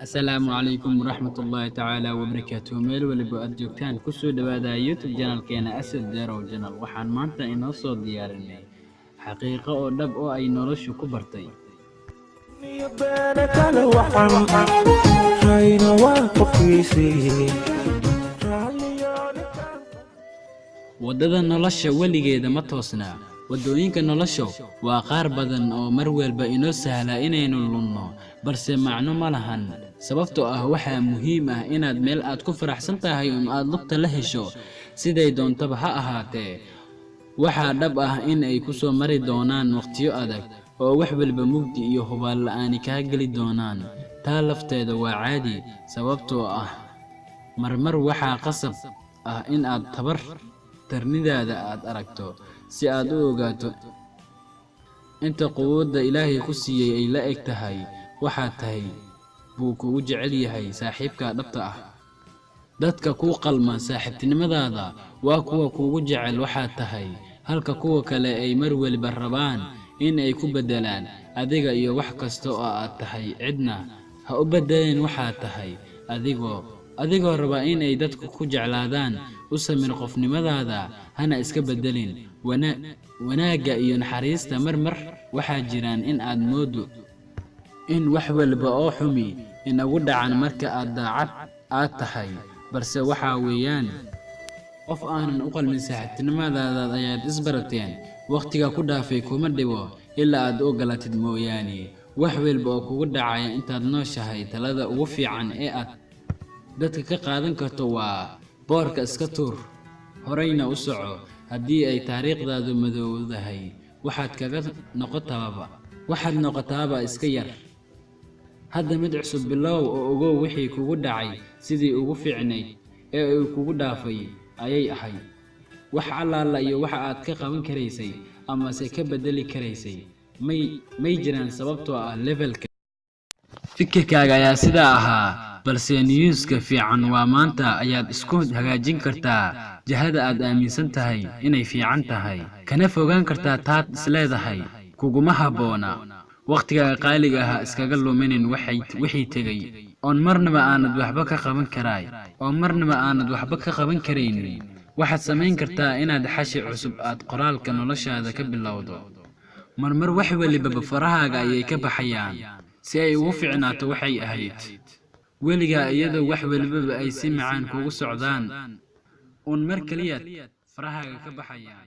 Asalaamu calaykum waraxmatullaahi tacaala wabarakaatuh. Meel waliba aad joogtaan, kusoo dhawaada YouTube channelkeena Asad Derow Channel. Waxaan maanta inoo soo diyaarinay xaqiiqo oo dhab oo ay noloshu ku bartay. Beena kale waxan rayna waa qofkiisii. Waddada nolosha weligeeda ma toosna. Waddooyinka noloshu waa qaar badan oo mar walba inoo sahla inaynu lunno, balse macno ma lahan, sababtoo ah waxaa muhiim ah inaad meel aad ku faraxsan tahay un aad lugta la hesho, siday doontaba ha ahaatee. Waxaa dhab ah in ay ku soo mari doonaan waqtiyo adag oo wax walba mugdi iyo hubaal la'aani kaa geli doonaan. Taa lafteeda waa caadi, sababtoo ah marmar waxaa qasab ah in aad tabar darnidaada aad aragto si aad u ogaato inta quwadda Ilaahay ku siiyey ay la eg tahay. Waxaad tahay buu kugu jecel yahay saaxiibka dhabta ah. Dadka kuu qalma saaxiibtinimadaada waa kuwa kugu jecel waxaad tahay, halka kuwa kale ay mar waliba rabaan in ay ku beddelaan adiga iyo wax kasta oo aad tahay. Cidna ha u beddelin waxaad tahay adigoo raba in ay dadku ku jeclaadaan. U samir qofnimadaada, hana iska beddelin wanaagga iyo naxariista. Mar mar waxaa jiraan in aad moodo in wax walba oo xumi inagu dhacan marka aad daacad aad tahay, balse waxaa weeyaan qof aanan u qalmin saaxiibtinimadaada ayaad isbarateen. Wakhtiga ku dhaafay kuma dhibo ilaa aad u ogolatid mooyaane. Wax walba oo kugu dhacaya intaad nooshahay, talada ugu fiican ee aad dadka ka qaadan karto waa boorka iska tuur, horeyna u soco. Haddii ay taariikhdaadu madowdahay, waxaad kaga noqotaaba waxaad noqotaaba iska yar. Hadda mid cusub bilow oo ogow wixii kugu dhacay sidii ugu fiicnayd ee uu kugu dhaafay ayay ahayd. Wax allaala iyo waxa aad ka qaban karaysay amase ka beddeli karaysay may jiraan, sababtoo ah levelka fikirkaaga ayaa sidaa ahaa. Balse newska fiican waa maanta ayaad isku hagaajin kartaa jihada aad aaminsan tahay inay fiican tahay, kana fogaan kartaa taad isleedahay kuguma habboona. Wakhtigaaga qaaliga ah iskaga luminin wixii tegay oon marnaba aanad waxba ka qaban karaay oo marnaba aanad waxba ka qaban karaynin. Waxaad samayn kartaa inaad xashi cusub aad qoraalka noloshaada ka bilowdo. Marmar wax walibaba farahaaga ayay ka baxayaan si ay ugu fiicnaato waxay ahayd. Weligaa iyadoo wax walibaba ay si macaan kugu socdaan uun mar keliya farahaaga ka baxayaan.